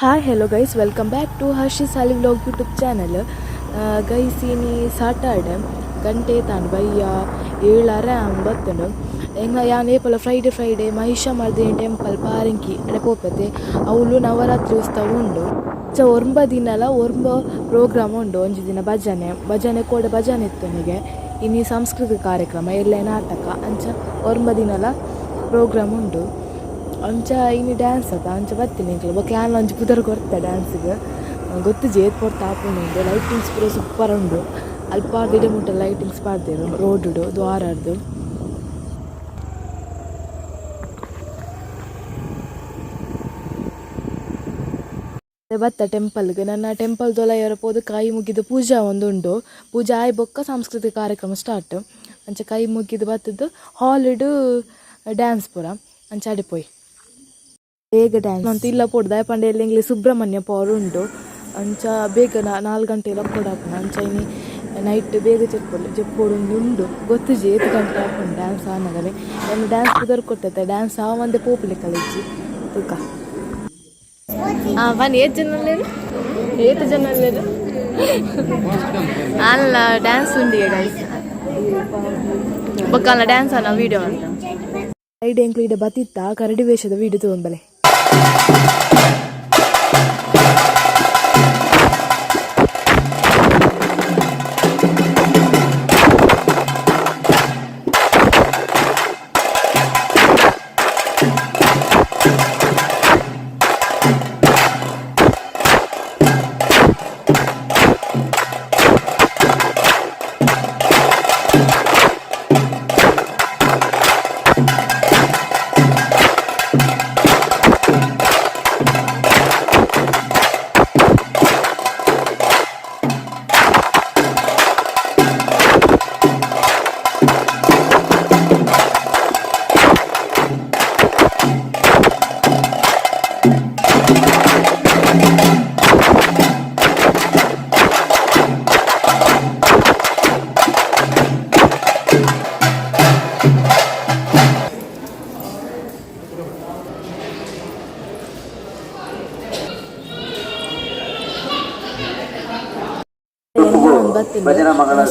Hi, hello guys, welcome back to Harshi Sali vlog YouTube channel. Guys, ಇನಿ Saturday, ಗಂಟೆ ತಾನು ಬಯ್ಯ 7:30 ಬತ್ತುಂಡು. ಎಂಗ ಯಾನ್ ಏಪಲ ಫ್ರೈಡೆ ಫ್ರೈಡೆ ಮಹಿಷಮರ್ದಿನಿ ಟೆಂಪಲ್ ಪಾರಂಕಿ ಅಡೆ ಪೋಪತೆ. ಅವ್ಲು ನವರಾತ್ರಿ ಉತ್ಸವ ಉಂಡು. ಚ ಒಂಬ ದಿನಲ ಒಂಬ ಪ್ರೋಗ್ರಾಮ್ ಉಂಡು. ಒಂಜಿ ದಿನ ಭಜನೆ, ಭಜನೆ ಕೋಡೆ ಭಜನೆ ಇತ್ತನಿಗೆ. ಇನಿ ಸಾಂಸ್ಕೃತಿಕ ಕಾರ್ಯಕ್ರಮ, ಎಲ್ಲೆ ನಾಟಕ. ಅಂಚ ಒಂಬ ದಿನಲ ಪ್ರೋಗ್ರಾಮ್ ಉಂಡು. ಅಂಚ ಇನಿ ಡ್ಯಾನ್ಸ್ ಅತ್ತ, ಅಂಚ ಬತ್ತೀನಿ ಎಂಕ್ಲ. ಬೊಕ್ಕ ಯಾನ್ ಒಂಜಿ ಪುದರ್ ಕೊರ್ತೆ ಡ್ಯಾನ್ಸ್ಗೆ, ಗೊತ್ತುಜಿ ಏತ್ ಪೊರ್ತು ಆಪುಂಡು. ಲೈಟಿಂಗ್ಸ್ ಪೂರ ಸೂಪರ್ ಉಂಡು. ಅಲ್ಪ ಇಡೆ ಮುಟ್ಟ ಲೈಟಿಂಗ್ಸ್ ಪಾಡ್ದೆರ್ ರೋಡುಡು ದ್ವಾರಡ್ದು. ಬತ್ತ ಟೆಂಪಲ್ಗೆ. ನನ್ನ ಟೆಂಪಲ್ ದೊಲಯರ ಪೋದು ಕೈ ಮುಗಿದು ಪೂಜಾ ಒಂದು ಉಂಡು. ಪೂಜೆ ಆಯ್ ಬೊಕ್ಕ ಸಾಂಸ್ಕೃತಿಕ ಕಾರ್ಯಕ್ರಮ ಸ್ಟಾರ್ಟ್. ಅಂಚ ಕೈ ಮುಗಿದು ಬತ್ತದ್ದು ಹಾಲಿಡು ಡ್ಯಾನ್ಸ್ ಪೂರ. ಅಂಚ ಅಡೆ ಪೋಯಿ ಬೇಗ ಡ್ಯಾನ್ಸ್ ಅಂತ ಇಲ್ಲ ಪೋಡ್ದ ಪಂಡ ಎಲ್ಲಿ ಸುಬ್ರಹ್ಮಣ್ಯ ಪವರ್ ಉಂಡು. ಅಂಚ ಬೇಗ 4 ಗಂಟೆ ಲಕ್ಕೊಡಾಪುಂಡು. ಅಂಚ ಇನಿ ನೈಟ್ ಬೇಗ ಜೆಪ್ಪೊಡು ಜೆಪ್ಪೊಡು ಉಂಡು. ಗೊತ್ತುಜಿ ಏತ್ ಗಂಟೆ ಆಪುಂಡು ಡ್ಯಾನ್ಸ್ ಆನಗನೆ. ಯಾನ್ ಡ್ಯಾನ್ಸ್ ಪುದರ್ ಕೊರ್ತತೆ, ಡ್ಯಾನ್ಸ್ ಆವಂದೆ ಪೋಪುಲೆ ಕಲೆಜ್ಜಿ ತೂಕ. ಬನ್ನಿ. ಏತ್ ಜನ ಉಲ್ಲೆರ್? ಏತ್ ಜನ ಉಲ್ಲೆರ್? ಅಲ್ಲ, ಡ್ಯಾನ್ಸ್ ಉಂಡಿಗೆ ಗೈಸ್. ಬೊಕ್ಕ ಅಲ್ಲ ಡ್ಯಾನ್ಸ್ ಅನ್ನ ವೀಡಿಯೋ ಅಂತ ಐಡ್ ಎಂಕ್ಲು ಇಡೆ ಬತ್ತಿತ್ತ ಕರಡಿ ವೇಷದ ವೀಡಿಯೋ ತಗೊಂಬಲೆ.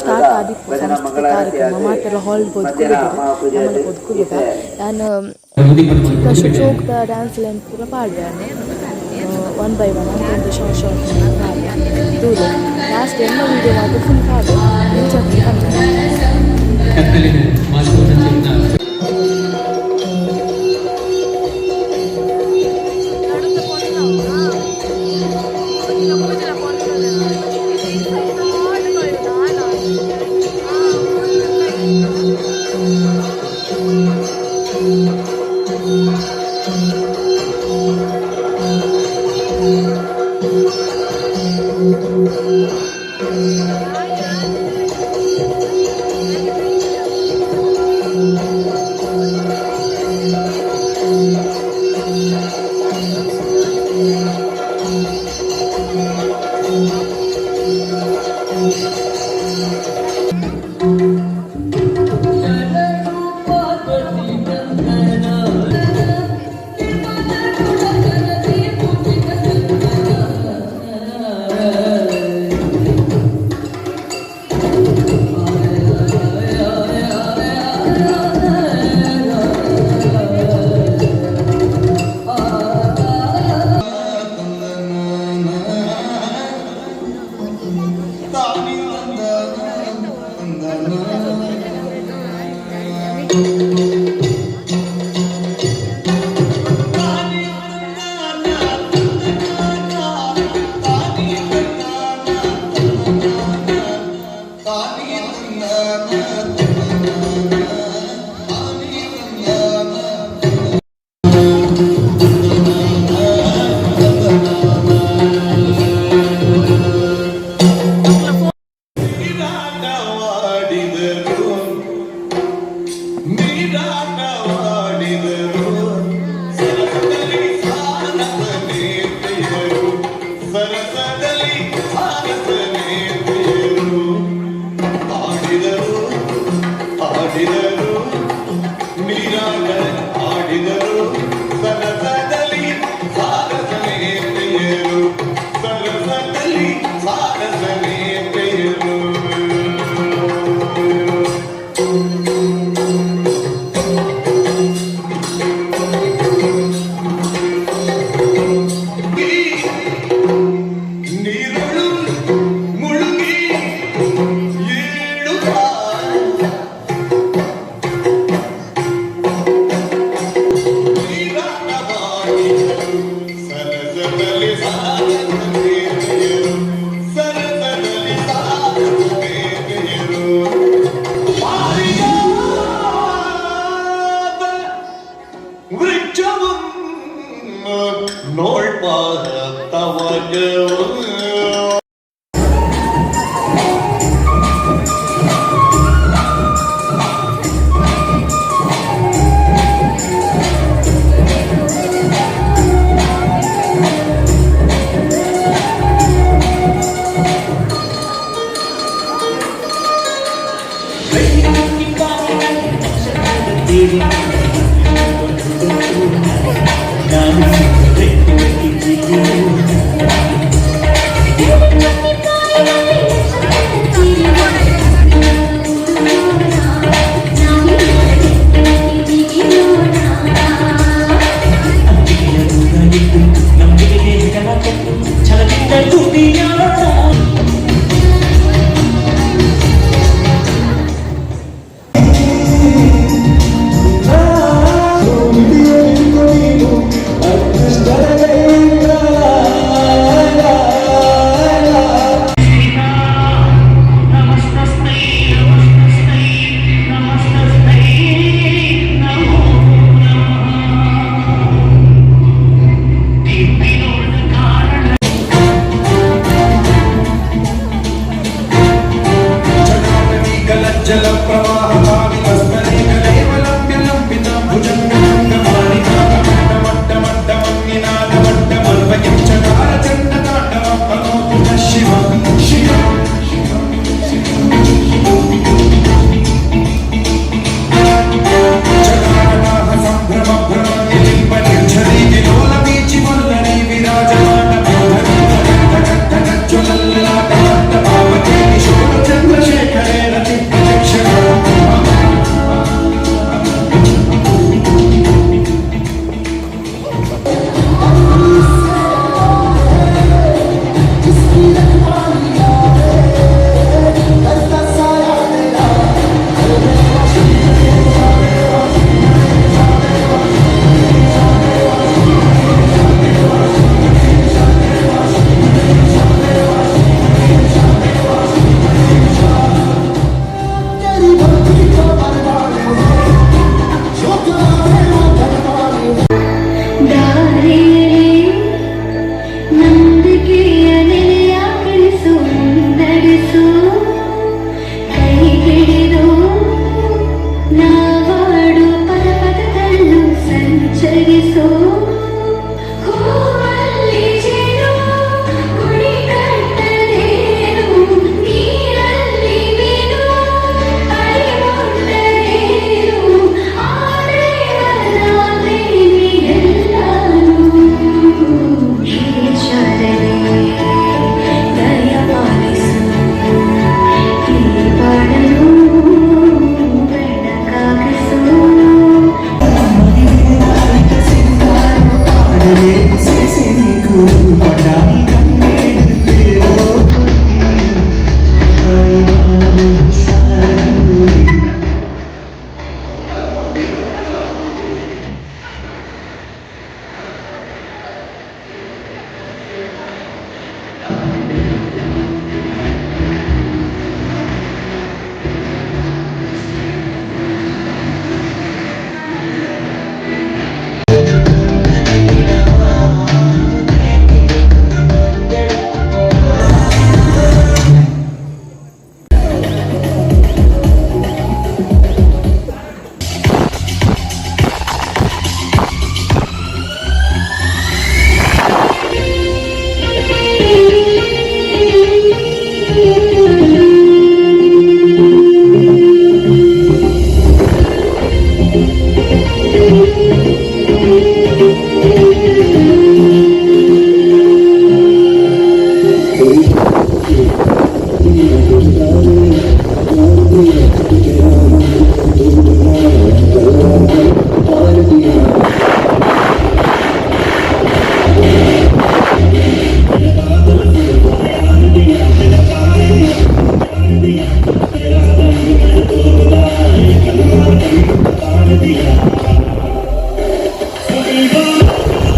ಸ್ಟಾರ್ಟ್ ಆದಿಪ್ಪು ಸಾಂಸ್ಕೃತಿಕ ಕಾರ್ಯಕ್ರಮ. ಮಾತೆಲ್ಲ ಹಾಲ್ ಪೋದು ಕುಲ್ಲುದೆರ್, ನಮಲ ಪೋದು ಕುಲ್ಲುದ. ಯಾನ್ ಚಿಕ್ಕ ಚೋಕ್ದ ಡ್ಯಾನ್ಸ್ ಲೈನ್ ಪೂರ ಪಾಡ್ವೆ. ಯಾನ್ one by one ಅಂತ ಶಾರ್ಟ್ ಶಾರ್ಟ್ ಪಾಡ್ವೆ. ತೂಲೆ, ಲಾಸ್ಟ್ ಎನ್ನ ವೀಡಿಯೋ ಮಾತ್ರ ಫುಲ್ ಪಾಡ್ವೆ. ಎಂಚ. ನೋಳ್ಪಾತವಗ. ಜಲ ಪ್ರವಾಹ ಶಿವ ಶಿವ. ಸಂಭ್ರಮ ಭ್ರಮ ನಿಲಿಂಬ ನಿರ್ଝರಿ ವಿಲೋಲ ಬೀಚಿ ವಲ್ಲರಿ ವಿರಾಜಮಾನ ಜ್ವಲಲ್ಲಾಟ ಪಾವತಿ ಕಿಶೋರ ಚಂದ್ರಶೇಖರೇ ರತಿ ಪ್ರಚಕ್ಷಣ. ದಾರಿಯಲ್ಲಿ ನಂಬಿಕೆಯ ನೆಲೆಯಾಗಿರಿಸು, ಮುನ್ನಡೆಸು, ಕೈ ಹಿಡಿದು ನಾವಾಡು ಪದ ಪದದಲ್ಲೂ ಸಂಚರಿಸು. ಹೂವಲ್ಲಿ ಜೇನು ಗುಡಿ ಕಟ್ಟದೇನು, ನೀರಲ್ಲಿ ಮೀನು ಅಳಿಮುಟ್ಟದೇನು, ಆ ದೇವರ ಪ್ರೇಮಿ ಎಲ್ಲಾನು. ಹೇ ಶಾರದೆ, ದಯಪಾಲಿಸು, ಈ ಬಾಳನು ಬೆಳಕಾಗಿಸು. Bye.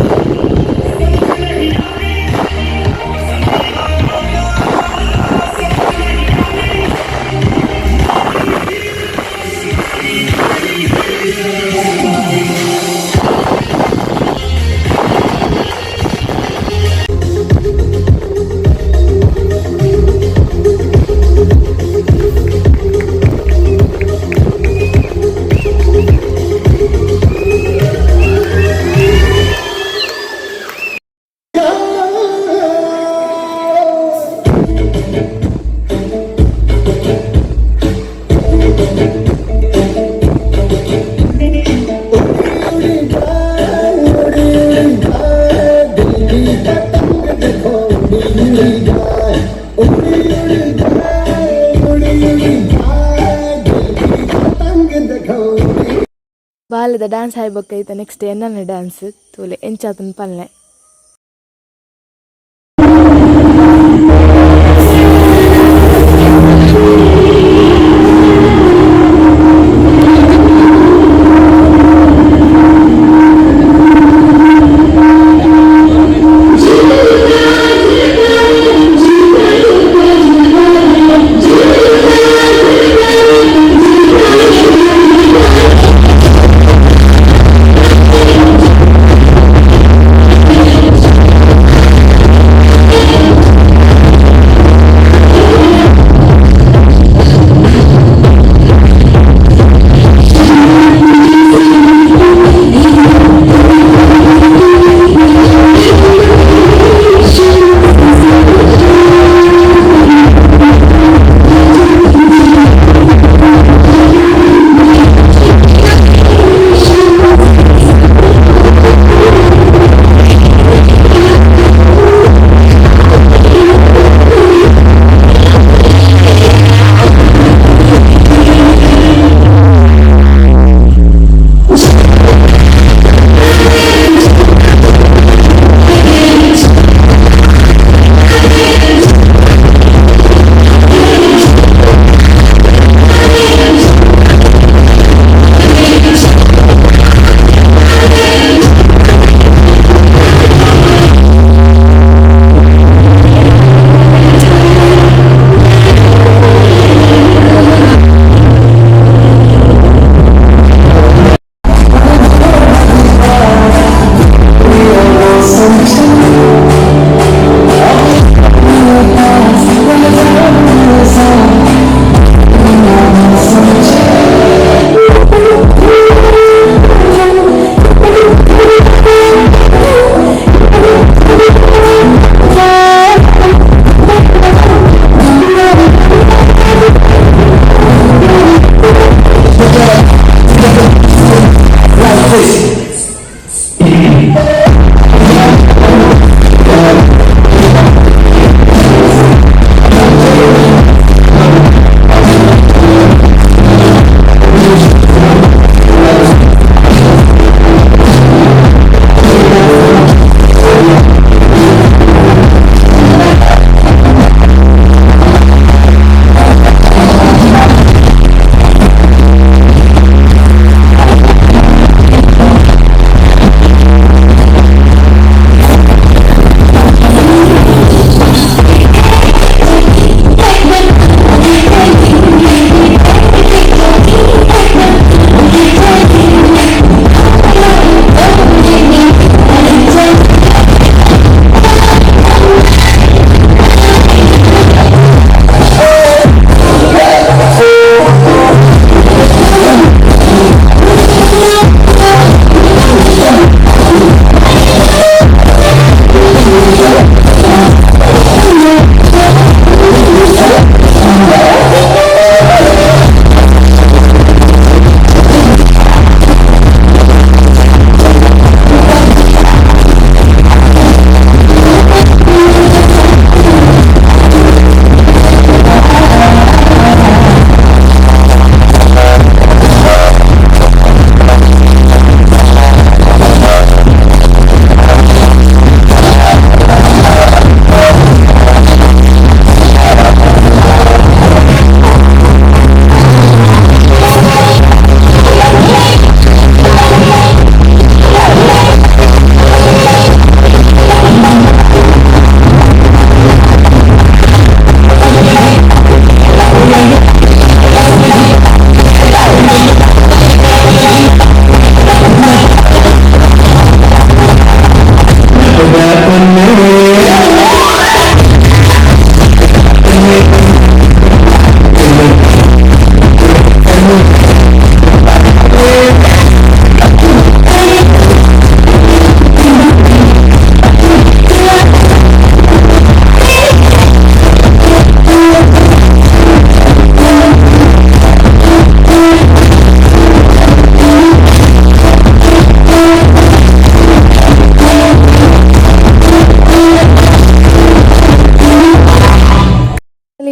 ಬಾಲೆದ ಡ್ಯಾನ್ಸ್ ಆಯ್ಬೊಕ್ಕ ಐತ ನೆಕ್ಸ್ಟ್ ಎನ್ನನ ಡ್ಯಾನ್ಸ್ ತೂಲೆ ಎಂಚಾತನ ಪಲ್ಲೆ.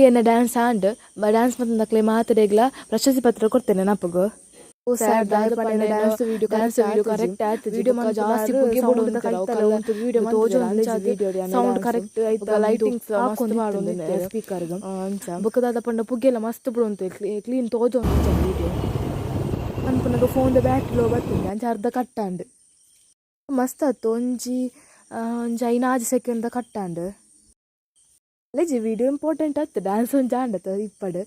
ಎನ್ನ ಡ್ಯಾನ್ಸ್ ಆಂಡ್ ಡ್ಯಾನ್ಸ್ ಮಂತೊಂದಕ್ಲೆ ಮಾತೆರೆಗ್ಲ ಪ್ರಶಸ್ತಿ ಪತ್ರ ಕೊಡ್ತೇನೆ ನಪಗು. ಸ್ಯಾಡ್ ದಾದ ಪಂಡ dance video dance video correct ಆತ್ ವಿಡಿಯೋ ಜಾಸ್ತಿ ಪುಗೆ ಬುಡೊಂದು ವಿಡಿಯೋ ತೋಜೊಂದು ಸೌಂಡ್ ಕರೆಕ್ಟ್ ಐತ ಲೈಟಿಂಗ್ಸ್ ಮಸ್ತ್ ಪಾಡೊಂದಿತ್ತೆರ್ ಸ್ಪೀಕರ್ ಗ್ ಅಂಚ ಬೊಕ್ಕ ದಾದ ಪಂಡ ಪುಗೆಲ ಮಸ್ತ್ ಬುಡೊಂತು ಕ್ಲೀನ್ ತೋಜೊಂದಿಜ್ಜಿ ವಿಡಿಯೋ ಪನ್ಪುನಗ ಫೋನ್ ದ ಬ್ಯಾಟ್ರಿ ಲೋ ಬತ್ತುಂಡು ಅಂಚ ಅರ್ಧ ಕಟ್ ಆಂಡ್. ಮಸ್ತ್ ಆತು ಒಂಜಿ ಒಂಜಿ 5-6 ಸೆಕೆಂಡ್ ದ ಕಟ್ ಆಂಡ್. ಲೆಜಿ ವಿಡಿಯೋ ಇಂಪಾರ್ಟೆಂಟ್ ಅತ್ತ್, ಡ್ಯಾನ್ಸ್ ಒಂಜಿ ಆಂಡತ ಇಪ್ಪಡ್.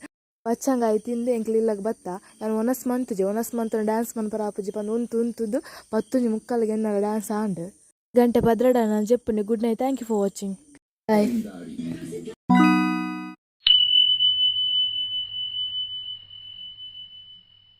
ಬಚ್ಚಂಗಾಯಿ ತಿಂದು ಎಂಕ್ಲು ಇಲ್ಲಗ್ ಬತ್ತ. ಯಾನ್ ಒನಸ್ ಮಂತುಜಿ, ಒನಸ್ ಮಂತುನ ಡ್ಯಾನ್ಸ್ ಮನ್ಪರ ಆಪುಜಿ ಪಂದ್ ಉಂತು ಉಂತುದು 10:45ಗ್ ಎನ್ನಲ ಡ್ಯಾನ್ಸ್ ಆಂಡ್. ಗಂಟೆ 12 ಆಂಡ ಜೆಪ್ಪುನೆ. Good night, thank you for watching, bye.